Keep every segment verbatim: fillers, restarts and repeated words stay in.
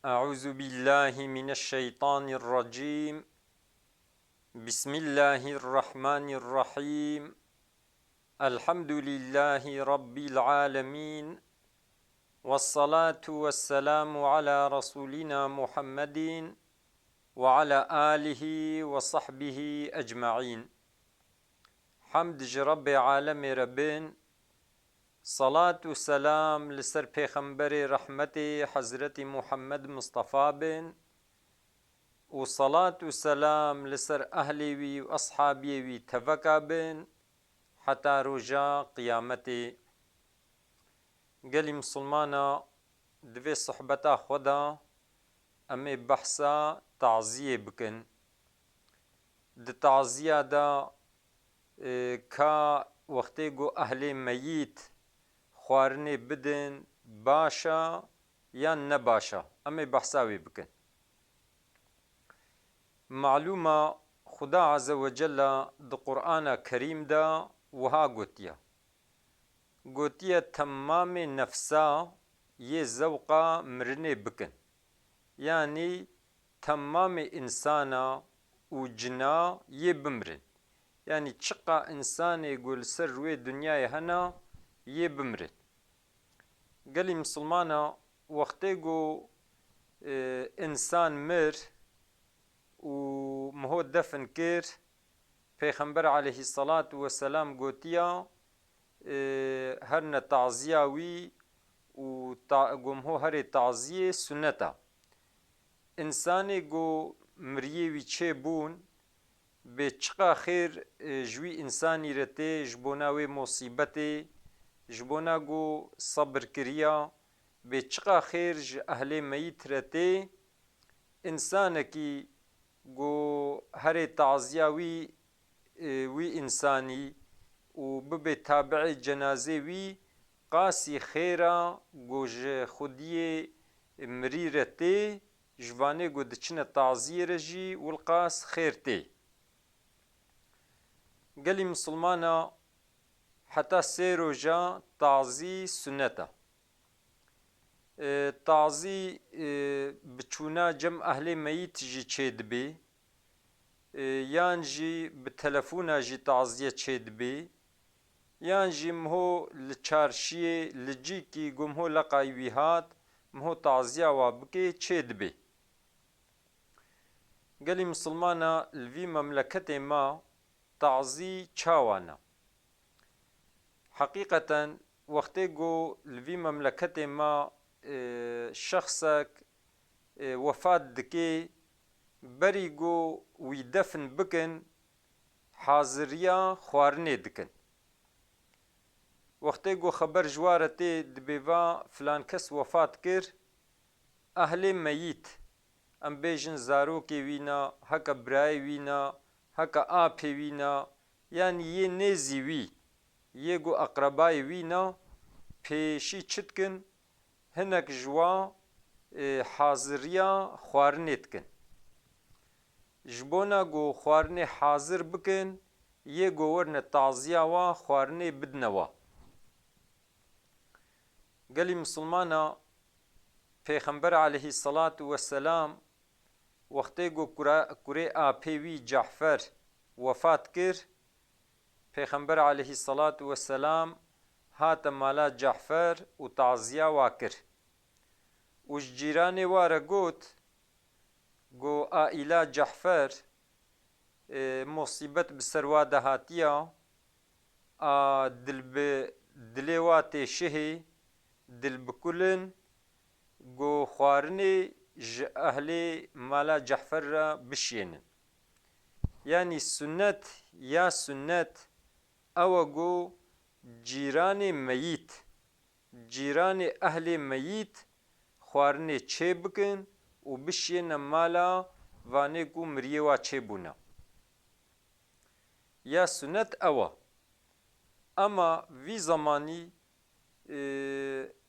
أعوذ بالله من الشيطان الرجيم. بسم الله الرحمن الرحيم. الحمد لله رب العالمين. والصلاة والسلام على رسولنا محمد وعلى آله وصحبه أجمعين. Hemd ji Rebbê alemê re bin, salat û selam li ser Pêxemberê rehmetê Hezretî Muhammed Mustafa bin û salat û selam li ser ehlê wî û eshabiyê wî teveka bin heta roja qiyametê. Gelî misilmana, di vê sohbeta xwe de em ê behsa taziyê bikin. Di taziya de, e, ka wextê ku ehlê meyît xwarinê bidin baş e yan ne baş e, em ê behsa wê bikin. Malûm e, Xuda Azze ve Celle di Qur'ana Kerîm de wiha gotiye. Gotiye, temamê nefsa yê zewqa mirinê bikin. Yanî temamê însana û cina yê bimirin. Yanî çiqa însanê ku li ser rûyê dinyayê hene yê bimirin. Gelî misilmana, wextê ku, e, însan mir û miho defin kir, Pêxember aleyhisselatu vesselam gotiya, e, herne taziya wî û ta-, ku miho herê taziyê sunnet e. Însanê ku miriyê wî çêbûn, bê çiqa xêr, e, ji wî însanî re tê, ji bona wê musîbetê, ji bona ku sebir kiriya, bê çiqa xêr ji ehlê meyît re tê, însanekî ku herê taziya wî, e, wî însanî û bibe tabi'ê cenazê wî, qasî xêra ku ji xwediyê mirî re tê, ji vanê ku diçine taziyê re jî wilqas xêr tê. Gelî misilmana, heta sê roja tazî sunnet e. E, tazî, e, bi çûna cem ehlê meyît jî çêdibê, e, yan jî bi telefona jî taziye çêdibê, yan jî miho li çarşiyê, li cîkî ku miho leqay wî hat, miho taziya wa bikê, çêdibê. Gelî misilmana, li vî memleketê me tazî çawa ne? Heqîqeten wextê ku li vî memleketê me, e, şexsek, e, wefat dike, berî ku wî defn bikin, haziriya xwarinê dikin. Wextê ku xeber ji wa re tê, dibê va filan kes wefat kir, ehlê meyît, em bêjin zarokê wî ne, heke birayê wî ne, heke apê wî ne, yanî yê nêzî wî, yê ku eqrebayê wî ne, pêşî çi dikin? Hinek ji wa, e, haziriya xwarinê dikin. Ji bona ku xwarinê hazir bikin, yê ku werine taziya wa xwarinê bidine wa. Gelî misilmana, Pêxember aleyhisselatu vesselam wextê ku kura-, kurê apê wî Cafer wefat kir, Pêxember aleyhisselatu vesselam hate mala Cafer û taziya wa kir. Û ji cîranê wa re got, got, aîla Cafer, e, musîbet bi ser wa de hatiya, a dil bi dilê wa tê şihê, dil bi kulin, got, xwarinê ji ehlê mala Cafer re bişiyênin. Yanî sunnet ya sunnet ew e got, cîranê meyît, cîranê ehlê meyît xwarinê çêbikin û bişiyêne mala vanê ku miriyê wa çêbûne. Ya sunet ew e. Ema vî zemanî, e,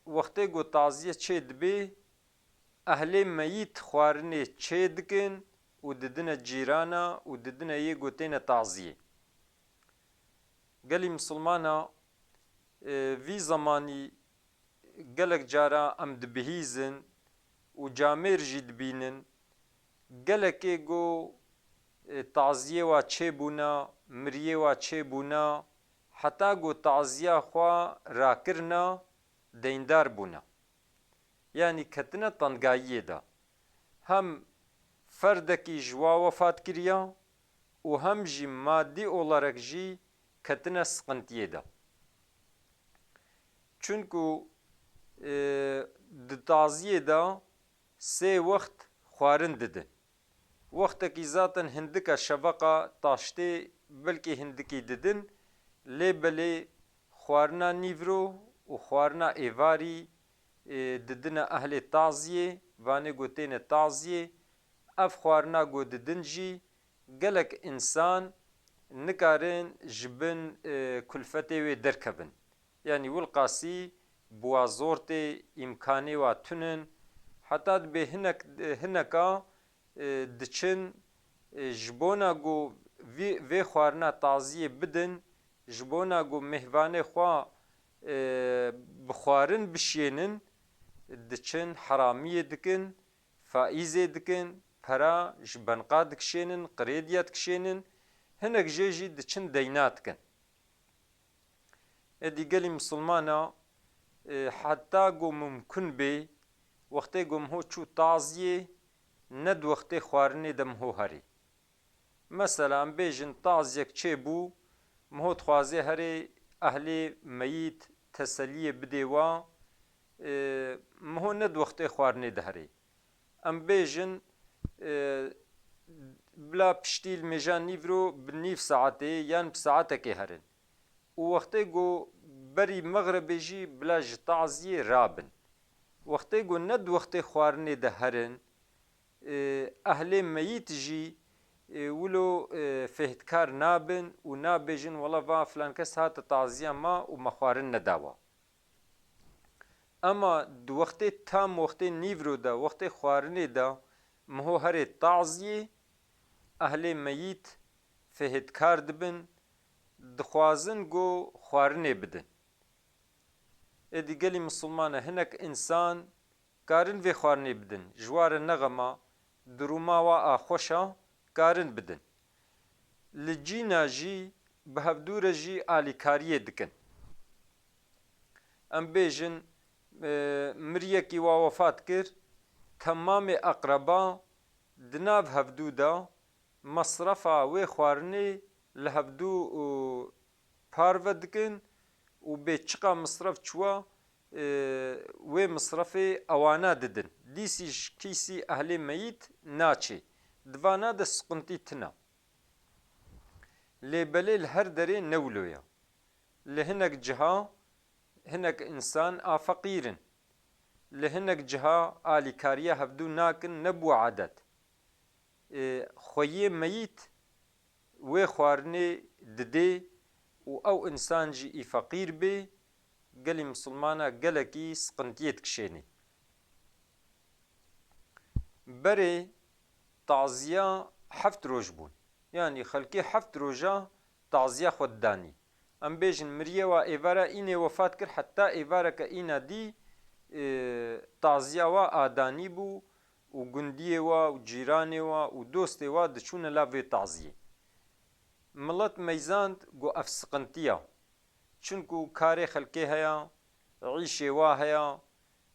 wextê ku taziye çê dibê, ehlê meyît xwarinê çê dikin û didine cîrana û didine yê ku têne taziyê. Gelî misilmana, e, vî zemanî gelek cara em dibihîzin, û camêr jî dibînin. Gelekê ku, e, taziyê wa çêbûna, miriyê wa çêbûna, heta ku taziya xwe rakirina, deyndar bûna. Yanî ketine tengayiyê de. Hem ferdekî ji wa wefat kiriya û hem jî madî olarak jî ketine siqintiyê de. Çunku, e, di taziyê de sê wext xwarin didin. Wextekî zaten hindika şeveqa taştê belkî hindikî didin, lê belê xwarina nîvro û xwarina êvarî, e, didine ehlê taziyê, vanê ku têne taziyê. Ev xwarina ku didin jî gelek însan nikarin ji bin, e, kulfetê wê derkevin. Yanî wilqasî bi wa zor tê, îmkanê wa tunin. Heta dibê hinek, hineka, e, diçin, e, ji bona ku vî, vê xwarina taziyê bidin, ji bona ku mêhvanê xwe, e, bi xwarin bişiyênin, diçin heramiyê dikin, faîzê dikin, pera ji benqa dikişênin, krediya dikişênin, hinek jê jî diçin deyna dikin. Êdî gelî misilmana, e, heta ku mumkin bê, wextê ku miho çû taziyê, ne di wextê xwarinê de miho herê. Mesela, em bêjin taziyek çêbû, miho dixwazê herê ehlê meyît teseliyê bidê wa, e, miho ne di wextê xwarinê de herê. Em bêjin, e, bila piştî limêja nîvro bi nîv saetê yan bi saetekê herin. Û wextê ku berî mexrebê jî bila ji taziyê rabin. Wextê ku ne di wextê xwarinê de herin, e, ehlê meyît jî, e, wilo, e, fêhdkar nabin û nabêjin, wela va filan kes hate taziya ma û me xwarin nedawa. Ema di wextê tam, wextê nîvro de, wextê xwarinê de miho herê taziyê, ehlê meyît fêhdkar dibin, dixwazin ku xwarinê bidin. Êdî gelî misilman e, hinek însan karin vê xwarinê bidin. Ji wa re ne xem a, durûma wa a xweş a, karin bidin. Li cîna jî bi hevdû re jî alîkariyê dikin. Em bêjin, e, miriyekî wa wefat kir, temamê eqreba di nav hevdû de mesrefa wê xwarinê li hevdû, û, parve dikin û bê çiqa misref çûwa, e, wê misrefê ewana didin. Dîsî ji kîsî ehlê meyît naçê. Di vana de siqintî tune. Lê belê li her derê ne wilo ye. Li hinek ciha hinek însan a feqîr in. Li hinek ciha alîkariya hevdû nakin, ne bû adet. E, xweyê meyît wê xwarinê didê û ew însan jî î feqîr bê, gelî misilmana gelekî siqintiyê dikişênê. Berê taziya heft roj bûn. Yanî xelkê heft roja taziya xwe didanî. Em bêjin miriyê wa êvara înê wefat kir, heta êvareke îna dî, e, taziya wa adanî bû û gundiyê wa û cîranê wa û dostê wa diçûne la vê taziyê. Milet meyzand ku ev siqintiya. Çunku karê xelkê heya, îşê wa heya,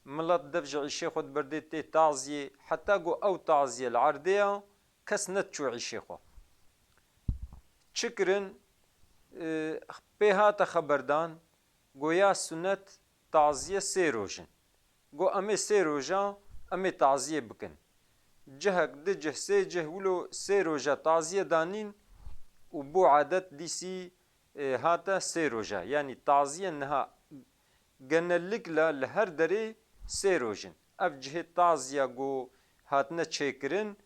milet dev ji îşê xwe diberdê tê taziyê, heta ku ew taziye li erdê ya, kes nediçû îşê xwe. Çi kirin, e, pê hate xeberdan, goya sunet taziye sê roj in. Got, "Em ê sê roja, em ê taziyê bikin." Cihek, du cih, sê cih wilo sê roja taziye danîn û bû adet dîsî, e, hate sê roja. Yanî taziye niha genellikle li her derê sê roj in. Ev cihê taziya ku hatine çêkirin,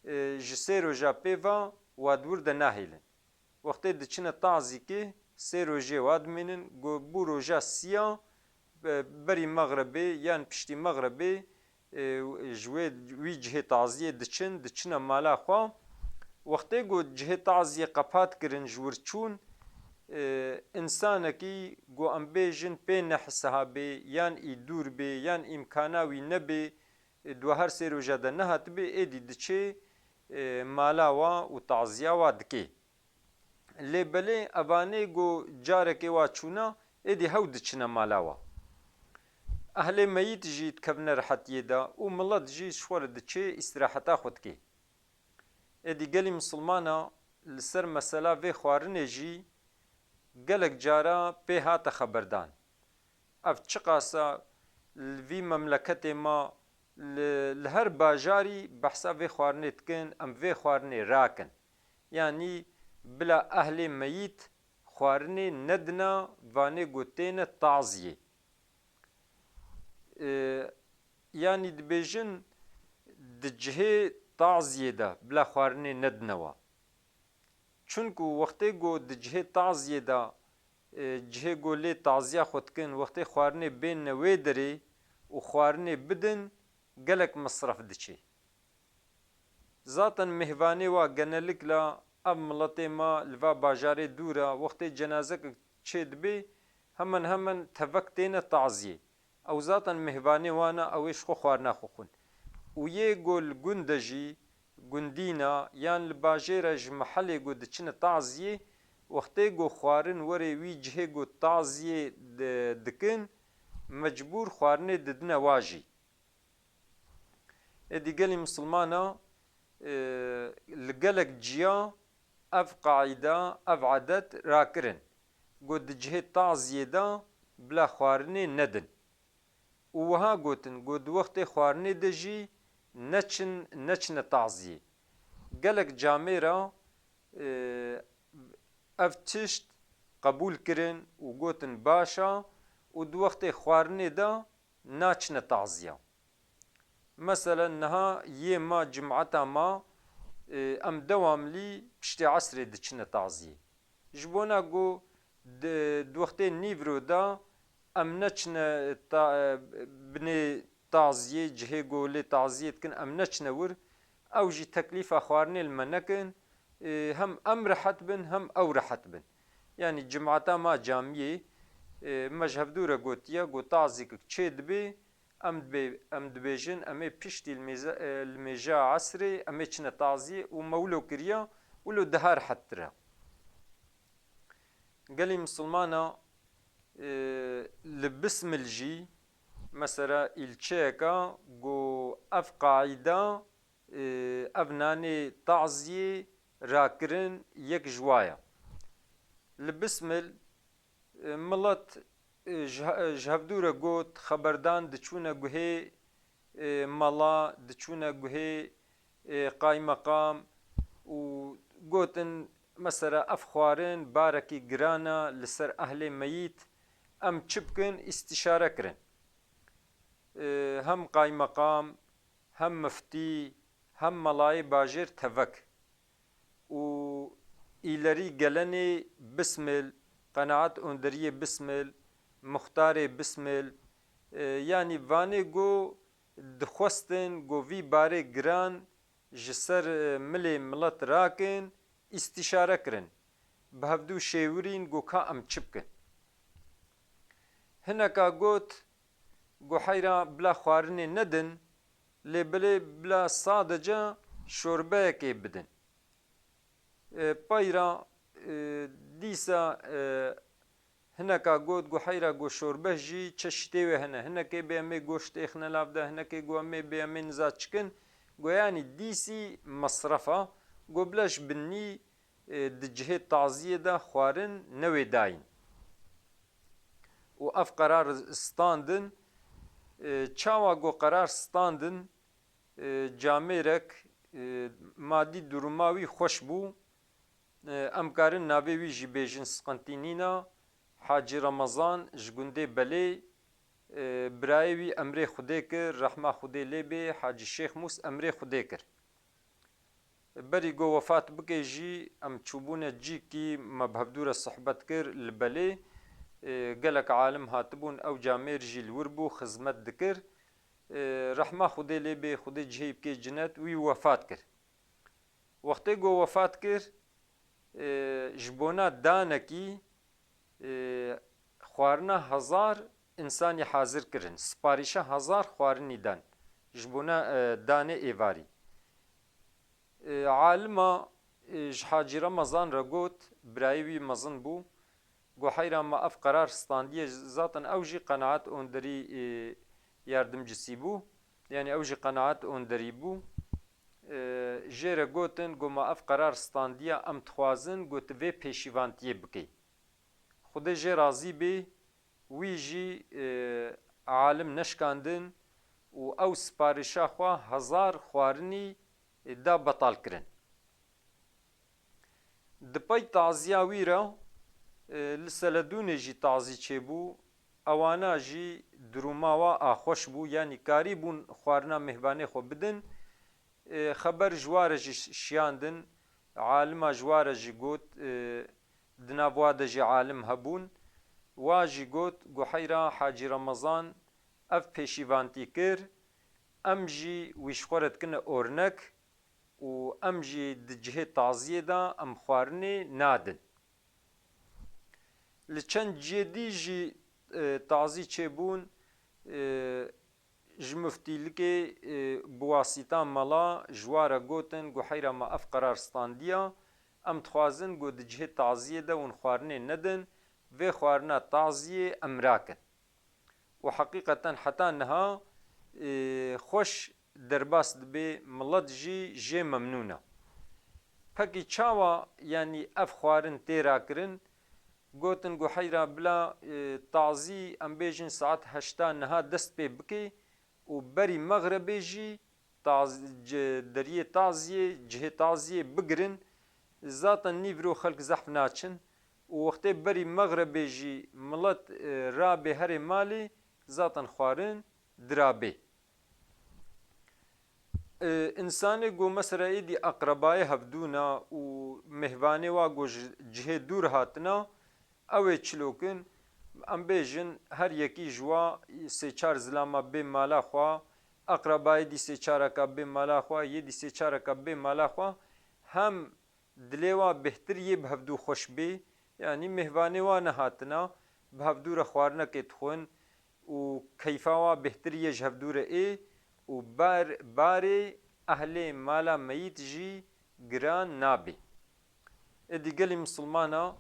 e, ji sê roja pê ve wa di wir de nahêlin. Wextê diçine tazîkê, sê rojê wa dimînin, ku bû roja siya, e, berî mexrebê yan piştî mexrebê, e, ji wê, wî cihê taziyê diçin, diçine mala xwe. Wextê ku cihê taziyê qepat kirin, ji wir çûn, e, însanekî ku em bêjin pê nehisahabê, yan î dûr bê, yan îmkana wî nebê, e, dua her sê roja de nehatibê, êdî diçê, e, mala wa û taziya wa dikê. Lê belê evanê ku carekê wa çûna, êdî hew diçine mala wa. Ehlê meyît jî dikevine rehetiyê de û milet jî ji xwe re diçê îstiraheta xwe dikê. Êdî gelî misilmana li ser mesela vê xwarinê jî gelek cara pê hate xeberdan. Ev çiqasa li vî memleketê ma, li, li her bajarî behsa vê xwarinê dikin, em vê xwarinê rakin. Yanî bila ehlê meyît xwarinê nedina vanê ku têne taziyê. E, yanî dibêjin di cihê taziyê de bila xwarinê nedine wa. Çunku wextê ku di cihê taziyê de, e, cihê ku lê taziya xwe dikin, wextê xwarinê bênine wê derê û xwarinê bidin, gelek misref diçê. Zaten mêhvanê wa genelikla ev miletê ma li va bajarê dûr e, wextê cenazekek çê dibê, hemen hemen tevek têne taziyê. Ew zaten mêhvanê wan e, ew ê ji xwe xwarina xwe xwin. Û yê ku li gund de jî, gundîna yan li bajêra ji mehelê ku diçine taziyê, wextê ku xwarin werê wî cihê ku taziyê di-, dikin, mecbûr xwarinê didine wa jî. Êdî gelî misilmana, e, li gelek ciya ev qaîda, ev edet rakirin. Ku di cihê taziyê de bila xwarinê nedin. Û wiha gotin, ku di wextê xwarinê de jî neçin, neçine taziyê. Gelek camêra, e, ev tişt qebûl kirin û gotin baş a û di wextê xwarinê de naçine taziya. Meselen niha yê ma cumeta ma, e, em dewamlî piştê esrê diçine taziyê. Ji bona ku di, di wextê nîvro de em neçine ta-, binê taziyê, cihê ku lê taziyê dikin, em neçine wir, ew jî teklîfa xwarinê li me nekin, e, hem em rehet bin, hem ew rehet bin. Yanî cumeta ma camiyê, e, me ji hevdû re gotiye, ku tazîkek çê dibê, em dibê-, em dibêjin, em ê piştî li mêze-, e, li mêja esrê, em ê çine taziyê û me wilo kiriya, wilo daha rehettir e. Gelî misilmana, e, li bismil jî, mesela îlçeyeka ku ev qaîda, e, ev nanê taziyê rakirin yek ji wa ye. Li bismil, e, milet, e, ji he-, ji hevdû re got, xeberdan diçûne guhê, e, mela, diçûne guhê, e, qaymeqam û gotin, mesela ev xwarin barekî giran e li ser ehlê meyît, em çi bikin, îstîşare kirin. E, hem qaymeqam, hem miftî, hem melayê bajêr tevek. Û îlerî gelenê bismil, qenaet onderiyê bismil, muxtarê bismil, e, yanî vanê ku dixwestin ku vî barê giran ji ser, e, milê milet rakin, îstîşare kirin. Bi hevdû şêwirîn ku ka em çi bikin. Hineka got, ku heyra bila xwarinê nedin, lê belê bila sadece şorbeyekê bidin. E, peyra, e, dîsa, e, hineka got, ku heyra ku şorbe jî çeşitê wê hene. Hinekê bê em ê goşt êxine lav de, hinekê ku em ê bê em ê niza çikin. Ku yanî dîsî mesrefa, ku bila ji binî, e, di cihê taziyê de xwarin newê dayîn. Û ev qerar standin, e, çawa ku qerar standin, e, camêrek, e, madî duruma wî xweş bû. E, em karin navê wî jî bêjin, siqintî nîna. Hacî Remezan ji gundê Belê, e, birayê wî emrê Xwedê kir, rehma Xwedê lê bê, Hacî Şêx Mûs emrê Xwedê kir. Berî ku wefat bike jî em çûbûne cîkî, me bi hevdû re sohbet kir li Belê. E, gelek alim hatibûn, ew camêr jî li wir bû, xizmet dikir. E, rehma Xwedê lê bê, Xwedê cihê bike cinet, wî wefat kir. Wextê ku wefat kir, e, ji bona danekî, e, xwarina hezar însanî hazir kirin, siparîşa hezar xwarinî dan. Ji bona, e, danê êvarî. E, alima, e, ji Hacî Remezan re got, birayê wî mezin bû, got, heyra me ev qerar standiye, zaten ew jî Qenaet Onderî, e, yardimcisî bû. Yanî ew jî Qenaet Onderî bû. E, jê re gotin, got, me ev qerar standiye, em dixwazin, got, tu vê pêşîvantiyê bikey. Xwedê jê razî bê, wî jî, e, alim neşkandin û ew siparişa xwe hezar xwarinî, e, da betal kirin. Di pey taziya wî re, e, li Seledûnê jî tazî çêbû, ewana jî durûma wa a xweş bû, yanî karîbûn xwarina mêhvanê xwe bidin. E, xeber ji wa re jî ş-, şiyandin, alima ji wa re jî got, e, di nav wa de jî alim hebûn. Wa jî got, got, heyra Hacî Remezan ev pêşîvantî kir, em jî wî ji xwe re dikine ornek û em jî di cihê taziyê de em xwarinê nadin. Li çend cihê dî jî, e, tazî çêbûn, e, ji miftîlikê, e, bi wasîta mela ji wa re gotin, got, heyra me ev qerar standiya, em dixwazin, got, di cihê taziyê de hûn xwarinê nedin, vê xwarina taziyê em rakin. Û heqîqeten heta niha, e, xweş derbas dibe, milet jî jê memnûn e. Pekî çawa, yanî ev xwarin tê rakirin? Gotin, got, heyra bila, e, tazî, em bêjin saet heşta niha dest pê bike û berî mexrebê jî taz-, ci-, deriyê taziyê, cihê taziyê bigirin. Zaten nîvro xelk zehf naçin û wextê berî mexrebê jî milet, e, rabê herê malê, zaten xwarin dirabê. E, însanê ku mesela êdî eqrebayê hevdûna û mêhvanê wa ku ji cihê dûr hatina, ew ê çilokin, em bêjin her yekî ji wa sê çar zilama bê mala xwe, eqrebayê dî sê çareka bê mala xwe, yê dî sê çareka bê mala xwe, hem dilê wa bêhtir yê bi hevdû xweş bê, yanî mêhvanê wa nehatina, bi hevdû re xwarinekê dixwin û keyfa wa bêhtir yê ji hevdû re ê û bar-, barê ehlê mala meyît jî giran nabê. Êdî gelî misilmana,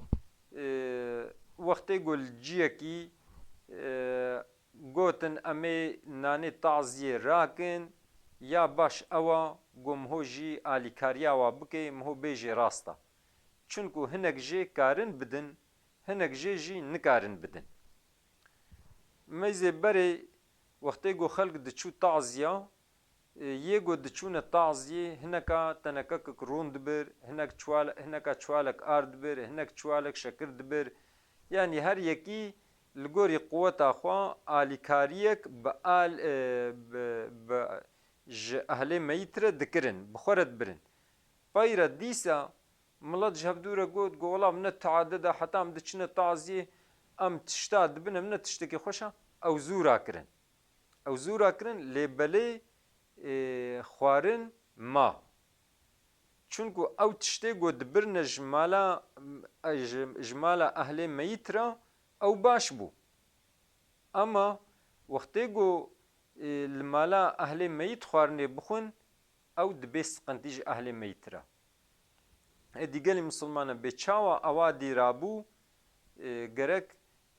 e, wextê ku li ciyekî, e, gotin, em ê nanê taziyê rakin, ya baş ew a ku miho jî alîkariya wa bike, miho bêjê rast e. Çunku hinek jê karin bidin, hinek jê jî nikarin bidin. Meyzê berê wextê ku xelk diçû taziya, e, yê ku diçûne taziyê, hineka tenekekek rûn dibir, hinek çuwal-, hineka çuwalek ard dibir, hinek çuwalek şekir dibir. Yanî her yekî li gorî quweta xwe alîkariyek bi al-, e, bi, bi, ji ehlê meyît re dikirin, bi xwe re dibirin. Pey re dîsa milet ji hevdû re got, got, wela em ne teadid e, heta em diçine taziyê, em tişta dibin, em ne tiştekî xweş e, ew zû rakirin. Ew zû rakirin, lê belê, e, xwarin ma. Çunku ew tiştê ku dibirne ji mala, e, ji, ji mala ehlê meyît re, ew baş bû. Ema wextê ku, e, li mala ehlê meyît xwarinê bixwin, ew dibê siqintî ji ehlê meyît re. Êdî gelî misilmanan bê çawa ewa dî rabû, e, gerek,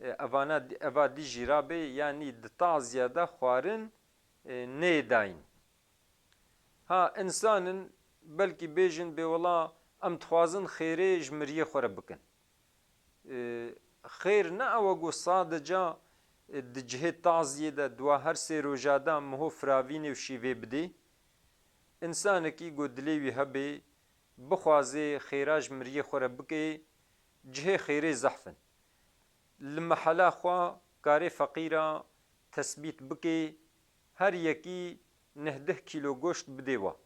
e, evana dî, eva dî jî rabê, yanî di taziya de xwarin, e, neyê dayîn. Ha, însan in, belkî bêjin, bê wela em dixwazin xêrê ji miriyê xwe re bikin. E, xêr ne ew e ku sadeca, e, di cihê taziyê de dua her sê roja de miho firavînê û şîvê bidê. Însanekî ku dilê wî hebê, bixwazê xêra ji miriyê xwe re bikê, cihê xêrê zehf in. Li mehela xwe karê feqîra tesbît bikê, her yekî neh deh kîlo goşt bidê wa.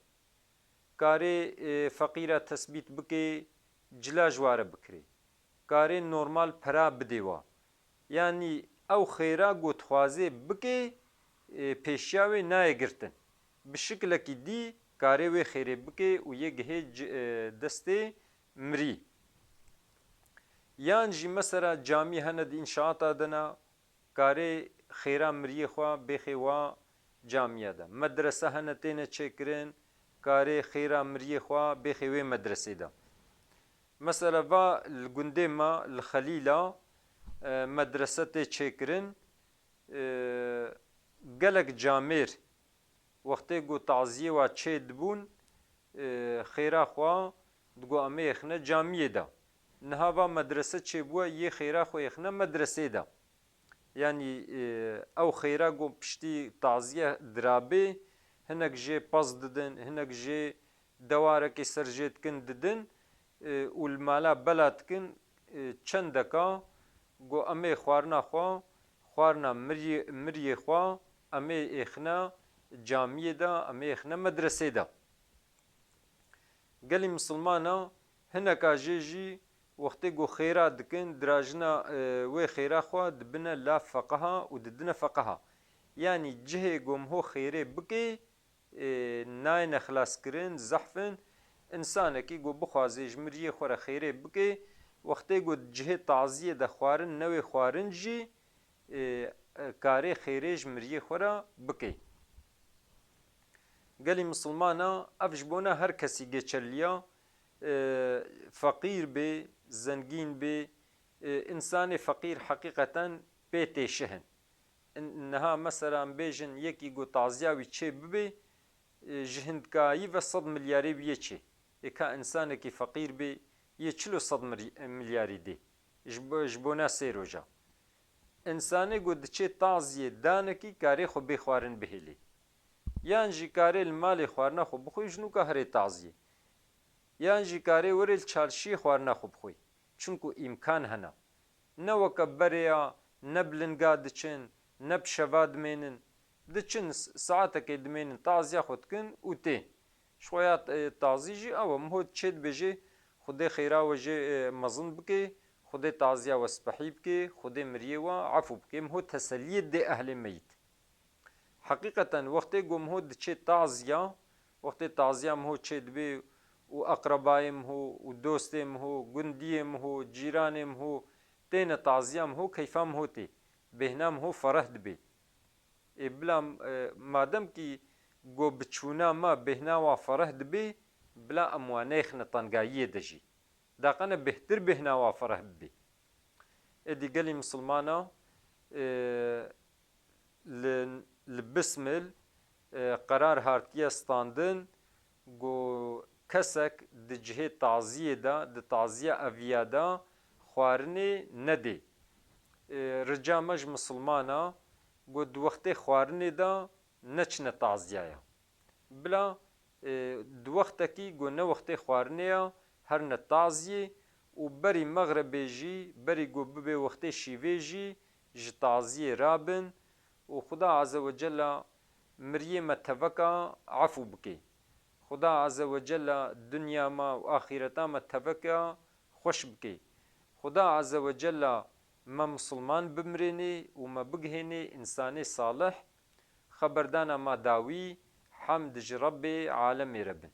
Karê, e, feqîra tesbît bikê, cila ji wa re bikirê. Karê normal pera bidê wa. Yanî ew xêra ku dixwazê bikê, e, pêşiya wê nayê girtin. Bi şiklekî dî karê wê xêrê bikê û yê gihê ci-, e, destê mirî. Yan jî mesela camî hene di înşaata de ne, karê xêra miriyê xwe bêxê wa, camiya de. Medrese hene têne çêkirin, karê xêra miriyê xwe bêxê wê medresê de. Mesela va li gundê me li Xelîla, e, medrese tê çêkirin, e, gelek camêr wextê ku taziyê wa çê dibûn, e, xêra xwe digo em ê êxine camiyê de. Niha va medrese çêbûye, yê xêra xwe êxine medresê de. Yanî, e, ew xêra ku piştî taziye dirabê, hinek jê pez didin, hinek jê dewarekê ser jê dikin didin, e, û li mala bela dikin, e, çendeka ku em ê xwarina xwe, xwarina miriyê, miriyê xwe, em ê êxine camiyê de, em ê êxine medresê de. Gelî misilmana hineka jê jî wextê ku xêra dikin, dirajina, e, wê xêra xwe dibine la feqeha û didine feqeha. Yanî cihê ku miho xêrê bikê, e, nayêne xilaskirin, zehf in. Însanekî ku bixwaze ji miriyê xwe re xêrê bikê, wextê ku di cihê taziyê de xwarin newê xwarin jî, e, e, karê xêrê ji miriyê xwe re bikê. Gelî misilmana ev ji bona her kesî geçerliya, e, feqîr bê, zengîn bê, e, însanê feqîr heqîqeten pê têşihin. In-, niha mesela em bêjin yekî ku taziya wî çê bibê, e, ji hindkayî ve sed milyarê wî yê çê. Ê ka însanekî feqîr bê, yê çilo sed mir-, milyarî dê. Ji bo, ji bona sê roja. Însanê ku diçê taziyê danekî karê xwe bê xwarin bihêlê. Yan jî karê li malê xwarina xwe bixwê ji nûka herê taziyê. Yan jî karê werê li çarşiyê xwarina xwe bixwê. Çunku îmkan hene. Ne weke berê ya ne bi linga diçin, ne bi şeva dimênin. Diçin s-, saetekê dimênin, taziya xwe dikin û tên. Ji xwe ya, e, tazî jî ew e, miho çê dibêje, Xwedê xêra we jê, e, mezin bike, Xwedê taziya we spehî bike, Xwedê miriyê we efû bike. Miho teseliyê dê ehlê meyît. Heqîqeten wextê ku miho diçê taziya, wextê taziya miho çê dibê û eqrebayê miho û dostê miho, gundiyê miho, cîranê miho têne taziya miho, keyfa miho tê. Bêhna miho fereh dibê. Ê bila, e, madem kî go bi çûna me bêhna wa fereh dibê, bila em wa nêxine tengayiyê de jî. Daqene bêhtir bêhna wa fereh bibê. Êdî gelî misilmana, e, li, li Bismil, e, qerar hatiye standin, ku kesek di cihê taziyê de, di taziya eviya de xwarinê nedê. E, rica me ji misilmana, ku di wextê xwarinê de neçine taziyaya. Bila, e, di wextekî ku ne wextê xwarinê ya, herine taziyê û berî mexrebê jî, berî ku bibe wextê şîvê jî ji taziyê rabin û Xuda Azze ve Cella miriyê me teveka efû bike. Xuda Azze ve Cella dinya me û axîreta me teveka xweş bike. Xuda Azze ve Cella me misilman bimirênê û me bigihênê însanê salih, xeberdana me dawî, hemd ji Rebbê alemê re bin.